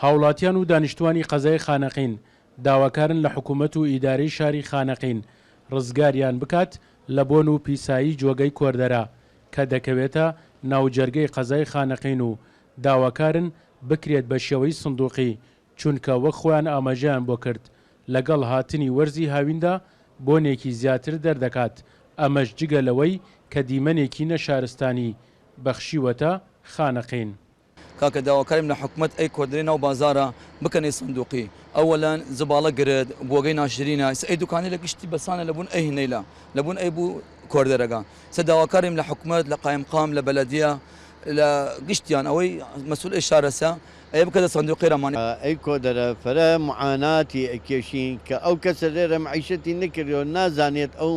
هاوڵاتیان و دانیشتوانی قەزای خانەقین داواکارن لە حکومەت و ئیدارەی شاری خانەقین ڕزگاریان بکات لە بۆن و پیسایی جۆگەی کۆردەرە کە دەکەوێتە ناوجەرگەی قەزای خانەقین و داواکارن بکرێت بە شێوەی سندوقی چونکە وەک خۆیان ئاماژەیان بۆ کرد لەگەڵ هاتنی وەرزی هاویندا بۆنێکی زیاتر دەردەکات ئەمەش جگە لەوەی کە دیمەنێکی نەشارستانی بەخشیوەتە خانەقین. کاکە داواکاریم لە حکومەت ئەی کۆردرەی ناو بازارە بکەنەی سندوقی ئەوەلەن زباڵە گرت بۆگەی ناشرینە ئیسە ئەی دوکانەیلە گشتی بەسانە لە بوون ئەی هنەیلە لە بوون ئەی بوو کۆردەرەگە ئیسە داواکاریم لە حکومەت لە قایمقام لە بەلەدیە لە گشتیان ئەوەی مەسول ئەی شارەسە ئەیە بکەدە سندوقی رەمان. ئەی کۆدەرە فەرە معاناتی ئەکێشین کە ئەو کەسە لێرە مەعیشەتی نەکردیەو نازانێت ئەو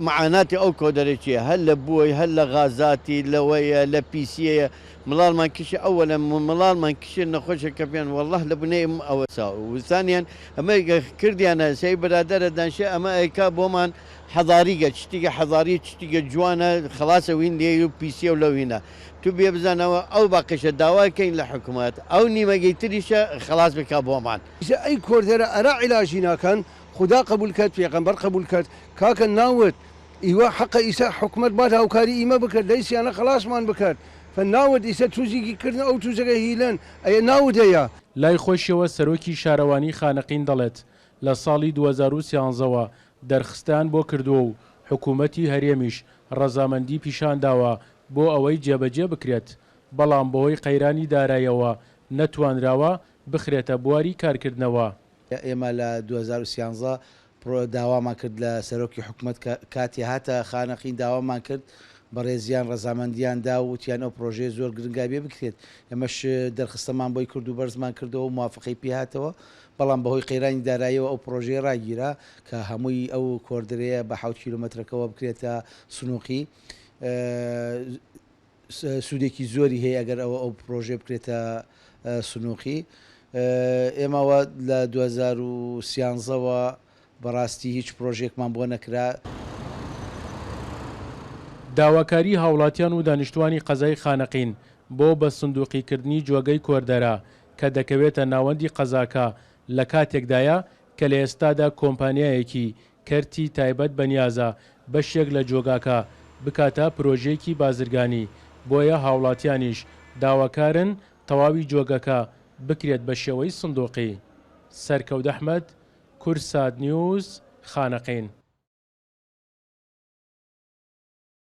معاناتی ئەو کۆدەرە چیە هەر لە بۆی هەر لە غازاتی لەوەیە لە پیسیەیە مڵاڵمان کشێ ئەوەلەن مڵاڵمان کشێ نەخۆشە کەفیان واللە لە بنەی ئەوەسا و سانیان ئەمە کردیانە سەی برادەرە دانشێ ئەمە ئەیکا بۆمان حەزاریگە چتیگە حەزاری چتیگە جوانە خەڵاسە وین لێی و پیسیە و لەو هینە تو بێ بزانەوە ئەو باقیشە داوا کەین لە حکومەت ئەو نیمەگەی تریشە خەڵاس بکا بۆمان. ئیسە ئەی کۆردەرە ئەرا عیلاجی ناکەن خودا قەبول کەت پێغەمبەر قەبول کەت کاکە ناوت ئیوە حەقە ئیسە حکومەت بات هاوکاری ئیمە بکەت لەی سیانە خەڵاسمان بکەت فە ناوت ئیسە توزیگی کردن ئەو توزەگە هیلەن ئەیە ناوت ئەیە. لای خۆیشیەوە سەرۆکی شارەوانی خانەقین دەڵێت، لە ساڵی 2013 وە دەرخستەیان بۆ کردووە و حکومەتی هەرێمیش ڕەزامەندی پیشانداوە بۆ ئەوەی جێبەجێ بکرێت، بەڵام بەهۆی قەیرانی داراییەوە نەتوانراوە بخرێتە بواری کارکردنەوە. ئێمە لە 2013 پڕۆ داوامان کرد لە سەرۆکی حکومەت کە کاتێ هاتە خانەقین داوامان کرد بەڕێزیان ڕەزامەندیان دا و وتیان ئەو پڕۆژەیە زۆر گرنگە ئەبێ بکرێت ئێمەش دەرخستەمان بۆی کرد و بەرزمان کردەوە و موافقەی پێ هاتەوە بەڵام بەهۆی قەیرانی داراییەوە ئەو پڕۆژەیە ڕاگیرا کە هەمووی ئەو کۆردرەیە بە حەوت کیلۆمەترەکەوە بکرێتە سنوقی سوودێکی زۆری هەیە ئەگەر ئەوە ئەو پرۆژەیە بکرێتە سنووقی ئێمەوە لە 2013 وە بەڕاستی هیچ پرۆژێکمان بۆ نەکرا. داواکاریی هاوڵاتیان و دانیشتوانی قەزای خانەقین بۆ بە سندوقیکردنی جۆگەی کۆردەرە کە دەکەوێتە ناوەندی قەزاکە لە کاتێکدایە کە لە ئێستادا کۆمپانیایەکی کەرتی تایبەت بەنیازە بەشێک لە جۆگاکە بکاتە پرۆژەیەکی بازرگانی، بۆیە هاوڵاتیانیش داواکارن تەواوی جۆگەکە بکرێت بە شێوەی سندوقی. سەرکەوت ئەحمەد، کوردسات نیوز، خانەقین.